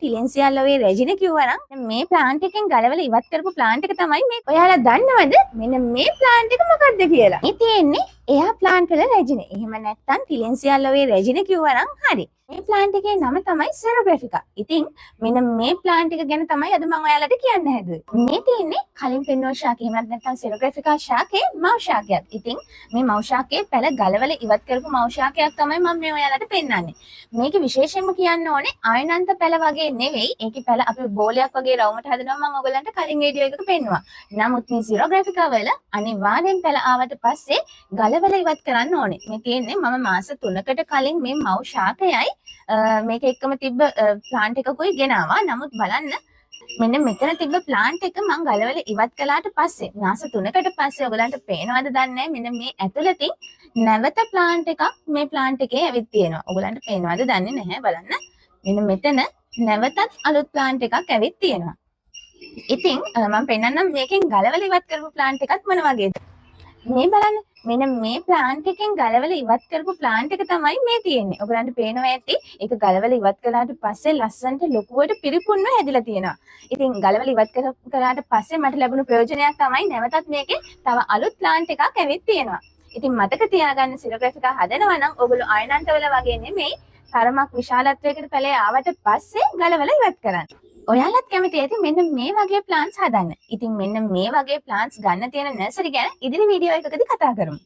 ටිලෙන්සියා ලොවේ රෙජින කිව්වනම් මේ ප්ලාන්ට් එකෙන් ගලවලා ඉවත් කරපු ප්ලාන්ට් එක තමයි මේ. ඔයාලා දන්නවද මෙන්න මේ ප්ලාන්ට් එක මොකක්ද කියලා? මේ තියෙන්නේ එයා ප්ලාන්ට් වල රෙජින. එහෙම නැත්නම් ටිලෙන්සියා ලොවේ රෙජින කිව්වනම් හරි. මේ ප්ලාන්ට් එකේ නම තමයි සෙරෝග්‍රැෆිකා. ඉතින් මෙන්න මේ ප්ලාන්ට් එක ගැන තමයි අද මම ඔයාලට කියන්න හැදුවේ. මේ තියෙන්නේ කලින් පෙන්නුව ශාකය. එහෙම නැත්නම් සෙරෝග්‍රැෆිකා ශාකයේ මව් ශාකයක්. ඉතින් මේ මව් ශාකයේ පැල ගලවලා ඉවත් කරපු මව් ශාකයක් තමයි මම මේ ඔයාලට පෙන්වන්නේ. මේක විශේෂයෙන්ම කියන්න ඕනේ ආයනන්ත පැල වගේ නෙවෙයි. ඒකේ පැල අපි බෝලයක් වගේ රවුමට හදනවා, මම ඔයගලන්ට කලින් වීඩියෝ එකක පෙන්නුවා. නමුත් මේ සෙරෝග්‍රැෆිකා වල අනිවාර්යෙන් පැල ආවට පස්සේ ගලවලා ඉවත් කරන්න ඕනේ. මේ තියෙන්නේ මම මාස 3කට කලින් මේ මව් ශාකයයි මේක එක්කම තිබ්බ ප්ලාන්ට් එකකුයි ගෙනාවා. නමුත් බලන්න, මෙන්න මෙතන තිබ්බ ප්ලාන්ට් එක මං ගලවලා ඉවත් කළාට පස්සේ මාස 3කට පස්සේ ඔයගලන්ට පේනවද දන්නේ නැහැ, මෙන්න මේ ඇතුළතින් නැවත ප්ලාන්ට් එකක් මේ ප්ලාන්ට් එකේ ඇවිත් තියෙනවා. ඔයගලන්ට පේනවද දන්නේ නැහැ, බලන්න. මෙන්න මෙතන නැවතත් අලුත් ප්ලාන්ට් එකක් ඇවිත් තියෙනවා. ඉතින් මම පෙන්නන්නම් මේකෙන් ගලවලා ඉවත් කරපු ප්ලාන්ට් එකත් මොන වගේද. මේ බලන්න, මෙන්න මේ ප්ලාන්ට් එකෙන් ගලවලා ඉවත් කරපු ප්ලාන්ට් එක තමයි මේ තියෙන්නේ. ඔයගලන්ට පේනවා ඇති ඒක ගලවලා ඉවත් කළාට පස්සේ ලස්සනට ලොකුවට පිරිපුන්ව හැදිලා තියෙනවා. ඉතින් ගලවලා ඉවත් කළාට පස්සේ මට ලැබුණු ප්‍රයෝජනයක් තමයි නැවතත් මේකේ තව අලුත් ප්ලාන්ට් එකක් ඇවිත් තියෙනවා. ඉතින් මතක තියාගන්න, සිරෝග්‍රැෆිකා හදනවා නම් ඔයගොල්ලෝ අයනන්තවල වගේ නෙමෙයි, තරමක් විශාලත්වයකට පැලේ ආවට පස්සේ ගලවලා ඉවත් කරන්න. ඔයාලත් කැමති ඇති මෙන්න මේ වගේ ප්ලාන්ට්ස් හදන්න. ඉතින් මෙන්න මේ වගේ ප්ලාන්ට්ස් ගන්න තියෙන නර්සරි ගැන ඉදිරි වීඩියෝ එකකදී කතා කරමු.